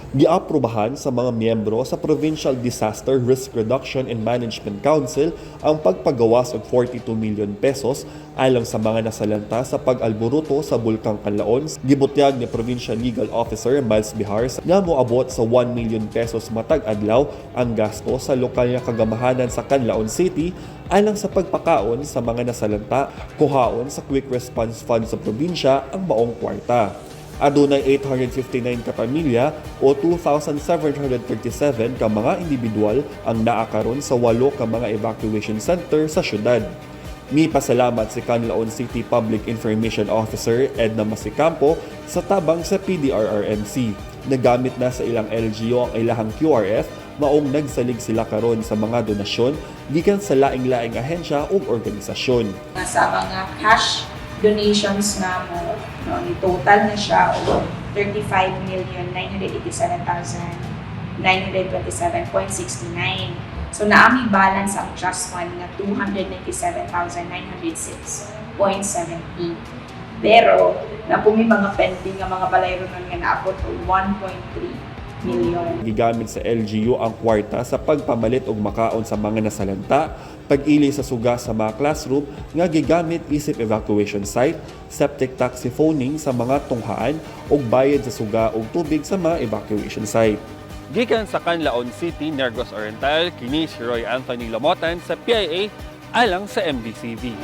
Giaprobahan sa mga miyembro sa Provincial Disaster Risk Reduction and Management Council ang pagpagawas og 42 million pesos alang sa mga nasalanta sa pag-alboruto sa Bulkang Kanlaon. Gibutyag ni Provincial Legal Officer Miles Bihar nga moabot sa 1 million pesos matag adlaw ang gasto sa lokal nga kagamahanan sa Canlaon City alang sa pagpakaon sa mga nasalanta, kuhaon sa Quick Response Fund sa probinsya ang maong kwarta. Adunay 859 ka pamilya o 2,737 ka mga individual ang naa karon sa walo ka mga evacuation center sa syudad. Mipasalamat si Canlaon City Public Information Officer Edna Masicampo sa tabang sa PDRRMC. Nagamit na sa ilang LGU ang ilahang QRF, maong nagsalig sila karon sa mga donasyon gikan sa laing-laing ahensya ug organisasyon. Sa mga cash donations namo, no, ni total na siya og 35,987,927.69. So naa mi balance ang trust fund nga 297,906.70. Pero naa po mi mga pending nga mga balayronon nga naabot og 1.3 million. Gigamit sa LGU ang kwarta sa pagpamalit og makaon sa mga nasalanta, pag-ili sa suga sa mga classroom nga gigamit isip evacuation site, septic tank siphoning sa mga tunghaan ug bayad sa suga ug tubig sa mga evacuation site. Gikan sa Canlaon City, Negros Oriental, kini si Roy Anthony Lamotan sa PIA alang sa MDCV.